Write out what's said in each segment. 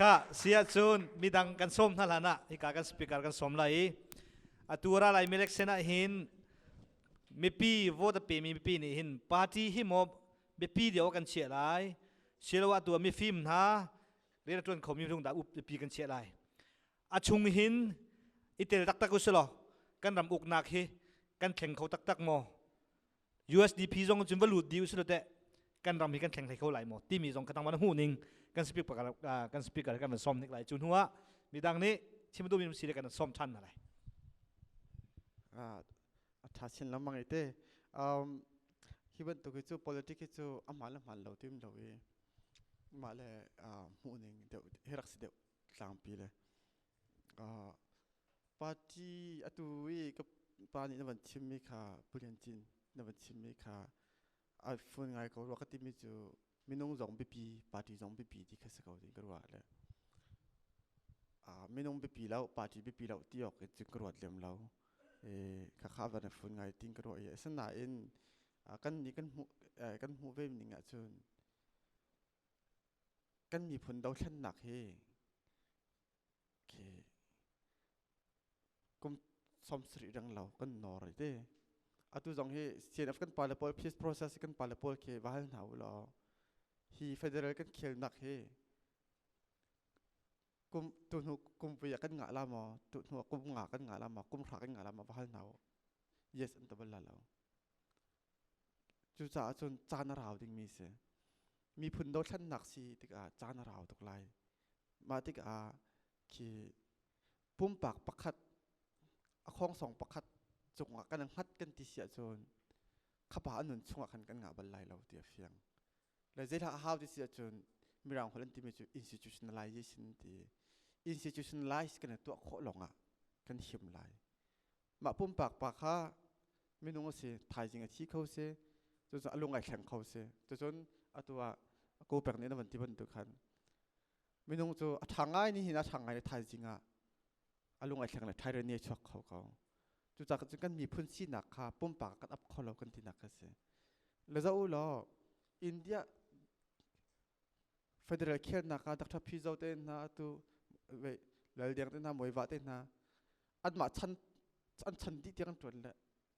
Kha sia cun midang kan sawm hna hlan ah hika kan speaker kan sawm lai i atu ra lai election ah hin mipi vote a pemi mipi nih hin party hi maw biapi deuh kan chiah lai siloah tu mifim hna rian a ṭuan khomi zung dah biapi kan chiah lai. A chung hin i tel taktak usilaw kan ram uknak hi kan thleng kho taktak maw? USDP zong cun va lut dih usilaw teh kan ram hi kan thleng hlei kho lai maw timi zong ka tang van hmuh ning kan speaker kan speaker kan van som nik lai. Cu hnu ah midang nih chim duhmi si le kan som ṭhan hna lai. A ṭha chin lengmang i te. Hi bantuk hi cu politic hi cu a hmaan le hmaan lo tim lo i mah le hmuh ning deuh hi rak si deuh tlangpi le party atu i ka pa nih na van chimmi kha Pu Lian Cin na van chimmi kha ai fun ngai ko rua ka timi cu minung zong biapi, party zong biapi ti kha si ko ti ka ruah le minung biapi lo, party biapi lo ti awk in cun ka ruat lem lo. Kha kha van fun ngai tin ka ruah i asinain kan nih kan hmuh kan hmuh ve ning ahcun kan miphun dothlennak hi khi kum 70 reng lo kan nor te. Atu zong hi CNF kan pale pawl, peace process kan pale pawl khi va hal hna u law hi federal kan khelnak hi kum tu hnu kum vui kan ngah la maw, tu hnu kum nga kan ngah la maw, kum hra kan ngah la maw, va hal hna u. Yes an tabal la lo. Cucaah cun caan a rau dingmi si. Miphun dothlennak si tikah caan a rau tuk lai. Mah tikah khi pumpak pakhat a khongsong pakhat cungah kan hngat kan ti si ahcun khapa a nun chungah khan kan ngah bal lai lo ti a fiang. Le zeidah a hau ti si ahcun Mirang holh an timi cu institutionalization ti. Institutionalize kan tuah khawh lawngah kan him lai. Mah pumpak pa kha minung a si, thaizing a thi kho si, cucu a lung ai thleng kho si. Cucun atu ah ko pek nih na van ti bantuk khan minung cu a ṭha ngai ni hin a ṭha ngai le thaizing ah a lung ai thleng le tyranny a chuak kho ko. Cucaah cun kan miphun sinak kha pumpak kan ap kho lo kan tinak kha si. Le zoh u law India federal khelnak ah Dr. Phizo te hna atu Lal Deng te hna Muaiva te hna anmah chan an chan dih tiang an ṭuan le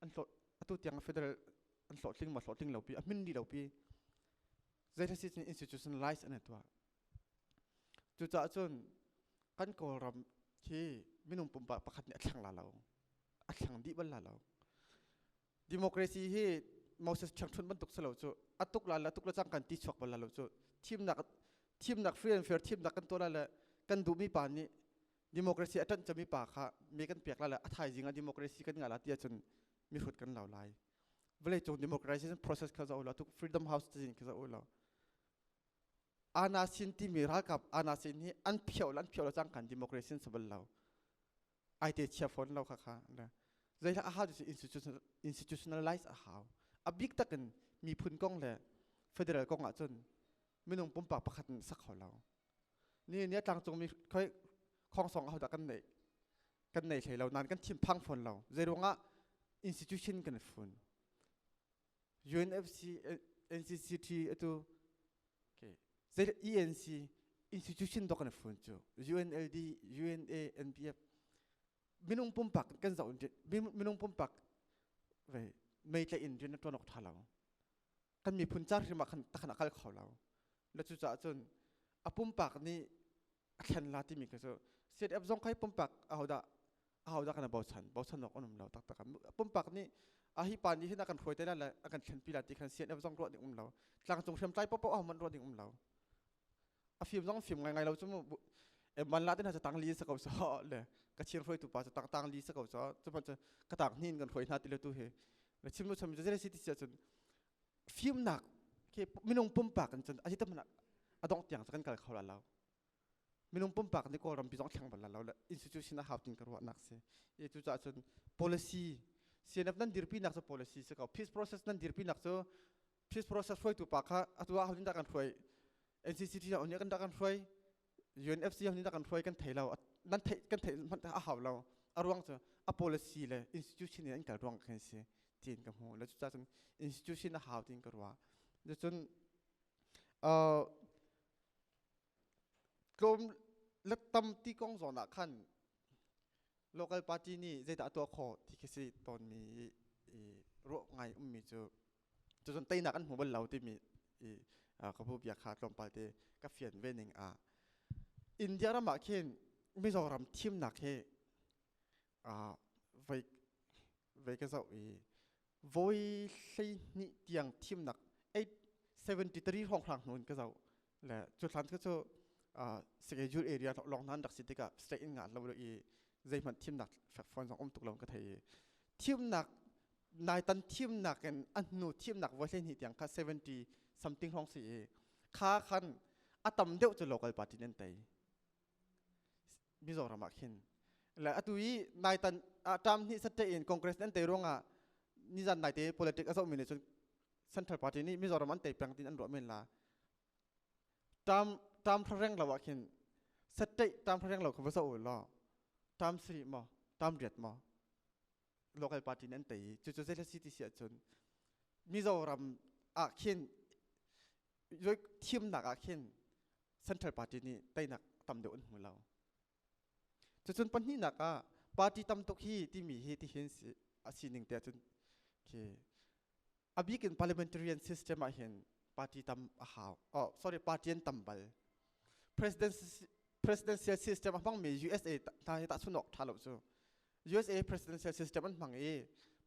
an hlawh atu tiang federal an hlawhtling ma hlawhtling lo pi a hmin dih lo pi. Zei si cun institutionalize an tuah. Cucaah cun kan Kawlram khi minung pumpak pakhat nih a thleng la lo, a thleng dih bal la lo. Democracy hi Moses ṭhiangṭhunh bantuk si lo cu. A tuk la le tuk le cang kan ti chuak bal la lo cu. Thimnak thimnak free and fair thimnak kan tuah la le kan duhmi pa nih democracy a ṭanh cami pa kha mi kan pek la le a thaizing ah democracy kan ngah la ti ahcun mihrut kan lo lai. Vawleicung democratization process kha zoh lo tuk, Freedom House cazin kha zoh lo. Ana sin timi ralkap ana sin hi an phio le an phio lo cang kan democracy an si bal lo. Ai te chia phone lo kha kha zei a hau ti institutionalize a hau. A bik takin miphun kong le federal kong ahcun minung pumpak pakhat in sak kho lo. Ni ni tlangcung mi khoi khongsong a hodah kan nei kan nei hlei lo nan kan thim phang phone lo. Zei ruangah institution kan fun UNFC NCCT atu okay zei ENC institution dok kan fun cu UNLD UNA NPF minung pumpak kan zoh minung pumpak ve mei tla in rian tuan ok tha lo. Kan miphun car hrim ah khan takhan akal kho lo le. Cucaah cun a pumpak nih a thlen la timi kha cu CDF zong khai pumpak ahodah ahodah kan bochan bochan awk an um lo taktak. Pumpak nih a hi pa nih hin a kan hruai te la le a kan thlenpi la ti khan CNF zong ruah ding um lo. Tlangcung hriamtlai popo ahohmanh ruah ding um lo. A fim zong fim ngai ngai lo cu mu. Man la te hna cu tang li sa ko so le ka chir hruaitu pa cu tang tang li sa ko so cu man cu ka tang hnin kan hruai hna ti le tu hi le chim lu chim cu si ti sia cun fimnak ke minung pumpak in cun a tam a dong tiang cu kan kal kho la lo. Minung pumpak nih Kawlram pi zong thleng bal la lo le institution a hau tin ka ruahnak si e. Cu caah cun policy CNF nan dirpi nak cu policy si ko. Peace process nan dirpi nak cu peace process hruaitu pa kha atu ah honin dah kan hruai, NCCT honin kan dah kan hruai, UNFC honin dah kan hruai kan thei lo. Nan thei kan thei hmanh a hau lo. A ruang cu a policy le institution in an kal ruang khan si tiin ka hmu le. Cucaah cun institution a hau tiin ka ruah. Cun tlawm Let tam ti kong zawn ah khan local party nih zeidah a tuah khawh ti khi si tawnmi i ruah ngai ummi cu cucun teinak an hmu bal lo timi i ka pu bia kha tlawmpal te ka fian ve ning ah India ram ah khin Mizoram thimnak hi voi voi ka zoh i voi 12 tiang thimnak 873 hrawnghrang hnu in ka zoh le cu thlan cu schedule area lawng hna an rak si tikah state in ngah lo i zeihmanh thimnak fekfuan zong um tuk lo ka thei i thimnak naitan thimnak in a hnu thimnak voi 12 tiang kha 70 something hrawng si i kha khan a tam deuh cu local party nan tei Mizoram ah khin le atu i naitan term hnih sate in Congress nan tei ruangah nizan naite politic a zohmi nih cun Central Party nih Mizoram an tei peng tin an ruah men la. Term term reng lo ah khin state term reng lo kha va zoh u law term sari maw term riat maw local party nih an tei i cucu zei si ti si ahcun Mizoram ah khin thimnak ah khin Central Party nih teinak tam deuh an hmu lo. Cucun pahnihnak ah party tam tuk hi timi hi tihin si a sining te ahcun khi a bik in parliamentarian system ah hin party tam a hau. Oh, sorry, party an tam bal. President presidential system a hmangmi USA hna hi tahchun awk ṭha lo cu. USA presidential system an hmang i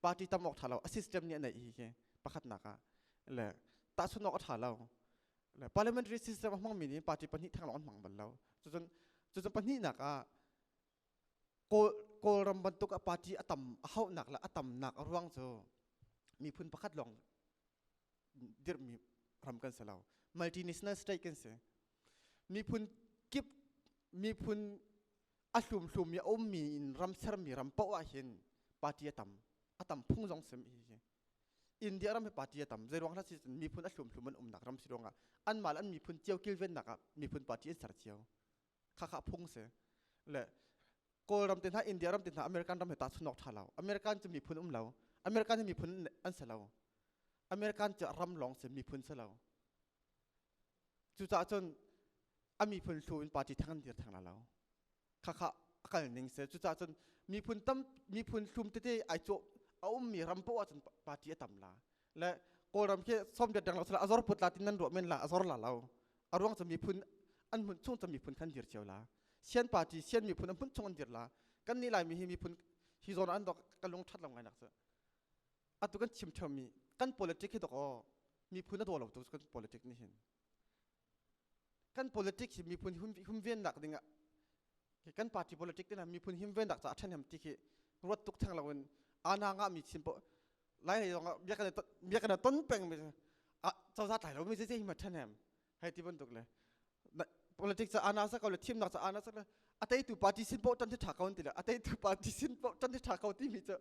party tam awk ṭha lo. A system nih a neih hi khi pakhatnak ah le tahchun awk a ṭha lo. Le parliamentary system a hmangmi nih party pahnih theng lawng an hmang bal lo. Cucun cucun pahnihnak ah Kawl Kawlram bantuk a party a tam a hauhnak le a tamnak a ruang cu miphun pakhat lawng dirhmi ram kan si lo. Multinational state kan si. Miphun kip miphun a hlumhlum i a ummi in ram sermi ram paoh ah hin party a tam a tam phung zong sim hi hi India ram hi party a tam zeiruang hlah si miphun a hlumhlum an umnak ram si ruangah anmah le an miphun cio kilvennak ah miphun party an ser cio khakha phung si le Kawlram te hna India ram te hna American ram he ta chunok tha lo American cu miphun um lo American hi miphun an si lo American cu ram lawng si miphun si lo cucaah cun a miphun hlu in party thang an dir thang la lo khakha a kal ning si cucaah cun miphun tam miphun hlum tete ai cawh a ummi ram poah ahcun party a tam la le kawlram khi som det dang lo sala azor put la tin nan ruah men la azor la lo a ruang cu miphun an hmun chung cu miphun khan dir cio la sian party sian miphun an hmun chung an dir la kan nih lai mi hi miphun hi zawn an dok ka lung that lo ngai nak cu atu kan chim mi kan politic hi dok o miphun a daw lo tu kan politic ni hin kan politic hi miphun humven nak ding ah kan party politic te miphun himven nak ca a ṭhahnem ti khi ruat tuk theng loin ana nga mi chim po lai lei zong bia kan bia kan ton peng mi cozah tlai lo mi zei hi ma ṭhahnem hei ti bantuk le politics ca ana sa ko le thimnak ca ana sa le a teitu party sin po tan thi ṭha ko ti le a teitu party sin po tan thi ṭha ko ti mi cu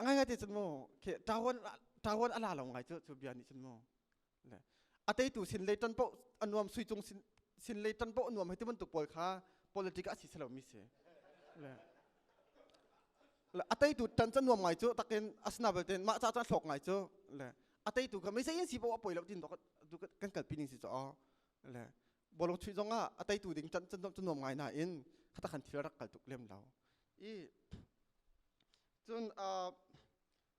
ngai ngai te cun mu khi ṭawan ṭawan a la lo ngai cu cu bia nih cun mu le a teitu sin lei ṭan paoh a nuam sui cung sin sin lei ṭan paoh a nuam hei ti bantuk pawl kha politic a si lo mi si le le a teitu ṭan ca nuam ngai cu takin asina belte mah ca ca hlawk ngai cu le a teitu kha mei in si paoh a poi lo tin dok kan kalpi ning si cu le bolong chuih zong ah a teitu ding ṭan ca nuam ngai na in khata khan thil rak kal tuk lem lo i cun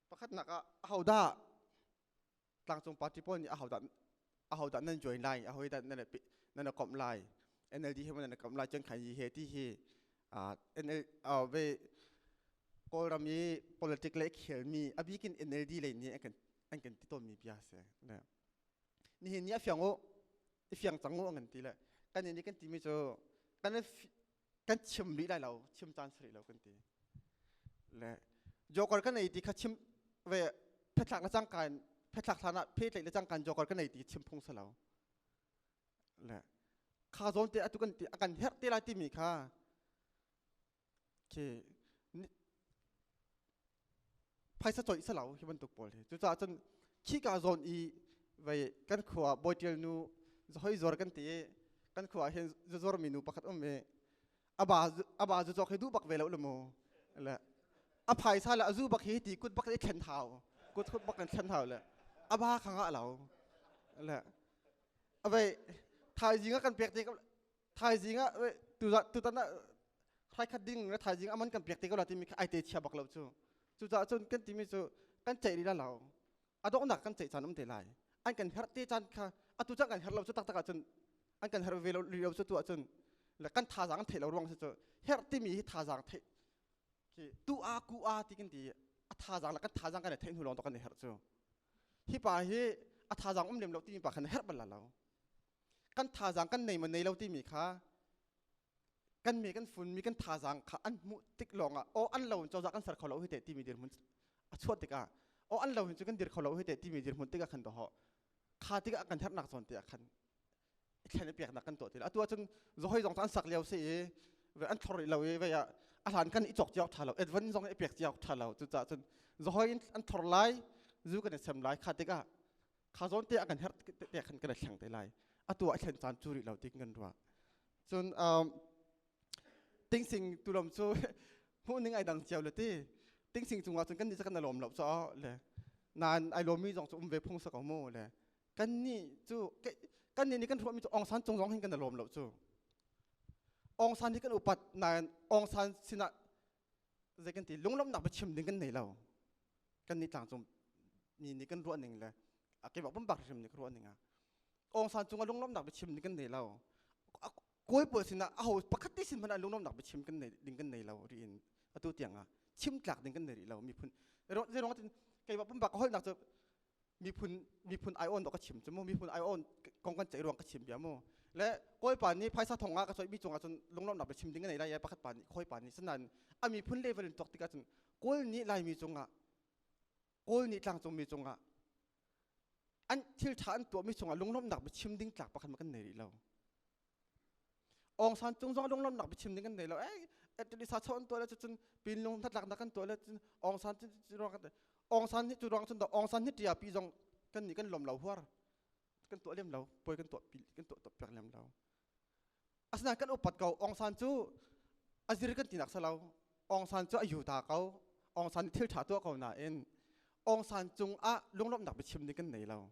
pakhatnak ah ahodah tlangcung party pawl nih ahodah ahodah nan join lai ahodah nan nan komh lai NLD he nan komh lai cun khan hi he ti hi NL ve Kawlram i politic le khelmi a bikin NLD lei nih an kan an kan ti tawnmi bia si nihin ni a fiang u i fiang cang u an kan ti le kan nih kan timi cu kan kan chim rih lai lo chim caan si rih lo kan ti le joker kan ei ti kha chim ve phethlak le cangka in phethlak hlan ah phetleih le cangka in joker kan ei ti chim phung si lo le kha zawn te atu kan ti a kan herh te lai timi kha khi phaisa coih si lo hi bantuk pawl hi cucaah cun khika zawn i vei kan khua bawitial nu hoi zuar kan ti i kan khua ah hin zuar mi nu pakhat um i aba aba zu cawk hi duh bak ve lo le mu le a phaisa le a zu bak hi ti kut bak i thlen hau kut kut bak in thlen hau le aba kha ngah lo le avei thaizing ah kan pek te thaizing ah. Tu tutan ah hraikhat ding le thaizing aman kan pek te ko la timi kha ai te chia bak lo cu. Cucaah cun kan timi cu kan ceih rih la lo. A donghnak kan ceih caan um te lai. An kan herh te caan kha atu cang kan herh lo cu taktak ahcun an kan herh ve lo lo cu tu ahcun le kan thazaang an theih lo ruang si cu herh timi hi thazaang theih khi tu a ku a ti kan ti a thazaang le kan thazaang kan i theih hnu lawng to kan i herh cu. Hi pa hi a thazaang um lem lo timi pa khan herh bal la lo. Kan thazaang kan nei ma nei lo timi kha kan me kan fun mi kan thazaang kha an hmuh tik lawngah aw an lo in cozah kan ser kho lo hi te timi dirhmun a chuah tikah aw an lo hin cu kan dir kho lo hi te timi dirhmun tikah khan doho kha tikah kan herhnak zawn te ah khan thlen piaknak kan tuah ti atu ahcun zohoi zong an sak lio si i an thlor rih lo i vei ah a hlan kan i cawk ciak tha lo advan zong i pek ciak tha lo cucaah cun zohoi an thlor lai zu kan i sem lai kha tikah kha zawn te ah kan herh te khan kan i thleng te lai atu ah thlen caan cu rih lo ti kan ruah cun tingsing tulom cu hmuh ning ai dang cio le ti tingsing cungah cun kan nih kan lawm lo cho le nan ai lawmi zong cu um ve phung sa ko mu le kan nih cu kan nih nih kan ruahmi cu Aung San cung zong hin kan lawm lo cu Aung San hi kan upat nain Aung San sinah zei kan ti lunglawmhnak biachim ding kan nei lo kan nih tlangcung mi nih kan ruah ning le a keimah pumpak hrim nih ka ruah ning ah Aung San cungah lunglawmhnak biachim ding kan nei lo kawi pawl sinah aho pakhat te sin hmanh ah lunglawmhnak biachim kan nei ding kan nei lo ri in atu tiang ah chim tlak ding kan nei rih lo miphun zeiruang tin keimah pumpak ka holhnak cu miphun miphun ai on ka chim cu mu miphun ai on kong kan ceih ruang ka chim bia mu le kawipa nih phaisa thong ah ka coih mi cungah cun lunglawmhnak biachim ding ka nei lai pakhat pa nih khawipa nih sanan a miphun level in tuak tikah cun Kawl nih Laimi cungah Kawl nih tlangcungmi cungah an thil ṭha an tuahmi cungah lunglawmhnak biachim ding tlak pakhat kan nei rih lo. Aung San cung zong lunglawmhnak biachim ding kan nei lo. Eh, sa cho an tuah le cun pinlung hnatlaknak kan tuah le cun Aung San cu ruang Aung San hi cu ruang cun Aung San hi ṭia pi zong kan nih kan lawm lo huar kan tuah lem lo puai kan tuah pi kan tuah piak lem lo. Asinain kan upat ko. Aung San cu a zir kan tinak si lo. Aung San cu a yuta ko. Aung San nih thil ṭha tuah ko nain Aung San cungah lunglawmhnak biachim ding kan nei lo.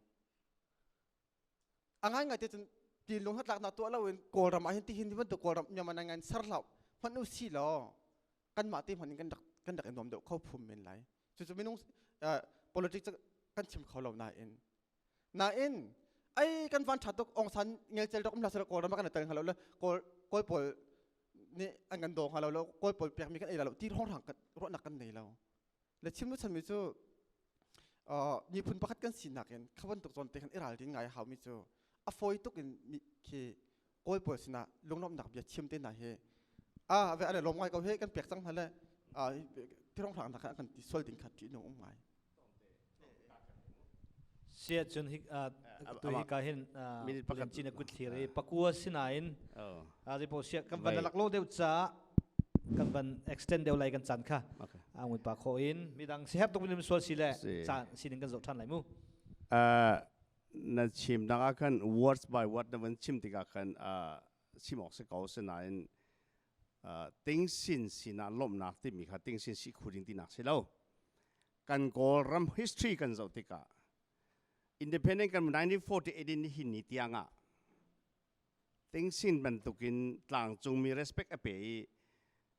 A ngaingai te cun ti lung hnatlaknak tuah loin Kawlram ah hin tihin bantuk Kawlram Myanmar ngan ser hlah hmanh u si law kanmah te hmanh in kan rak i nuam deuh kho phum men lai. Cucu minung politics kan chim kho lo nain Nain ai kan van ṭha tuk Aung San ngelcel rak um hlah seh Kawlram ah kan i tel hnga lo le Kawl Kawl pawl nih an kan daw hnga lo le Kawl pawl pekmi kan ei la lo ti hrawnghrang kan ruahnak kan nei lo. Le chim nu chanmi cu miphun pakhat kan sinak in kha bantuk zawn te khan i ralrin ngai a haumi cu a fawi tuk in mi khi Kawl pawl sinah lunglawmhnak bia chim te hna hi a ve an i lawm ngai ko he kan pek cang hna le tirong hrang khan kan ti sual ding kha ṭih nung um ngai. Sia cun hi tu hi ka hin pakhat chin a kut thlir i pakua sinain zipo sia kan van lak lo deuh ca kan van extend deuh lai kan caan kha angun pa kho in midang si hep tuk nim sual si le caan sining kan zoh ṭhan lai mu. Na chim nak ah khan words by word na van chim tikah khan chim awk si ko sinain tingsin sinah lawmhnak timi kha tingsin si khu ding tinak si lo. Kan Kawlram history kan zoh tikah independent kan 1948 in hin ni tiang ah tingsin bantukin tlangcungmi respect a pe i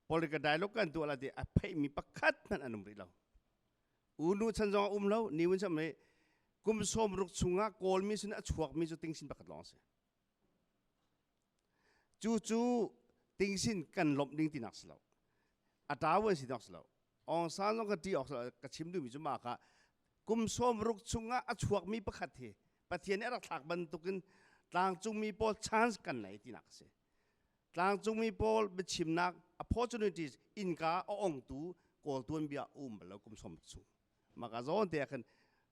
political dialogue kan tuah la ti a pheimi pakhat hmanh an um rih lo. Unu chan zong a um lo, ni un chan kum 60 chungah Kawlmi sin a chuakmi cu tingsin pakhat lawng a si. Cu cu tingsin kan lawmh ding tinak si lo. A ṭawan si nak si lo. Aung San zong ka ṭih awk ka chim duhmi cu mah kha kum 60 chungah a chuakmi pakhat hi Pathian nih a rak thlak bantukin tlangcungmi pawl chance kan nei tinak a si. Tlangcungmi pawl biachimnak opportunities innka a ongtu Kawl tuanbia um bal lo kum 60 chung. Maka zawn te ah khan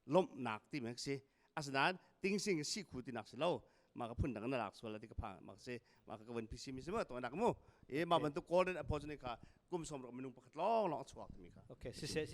lawmhnak ti mek si. Asinain tingsing si khu tinak si lo. Maka phun dang na lak sual ti ka phang mak si. Maka ka van phisi mi si ma to nak mu. E ma bantuk golden opportunity kha kum 60 minung pakhat lawng lawng a chuak timi kha. Okay, si se si.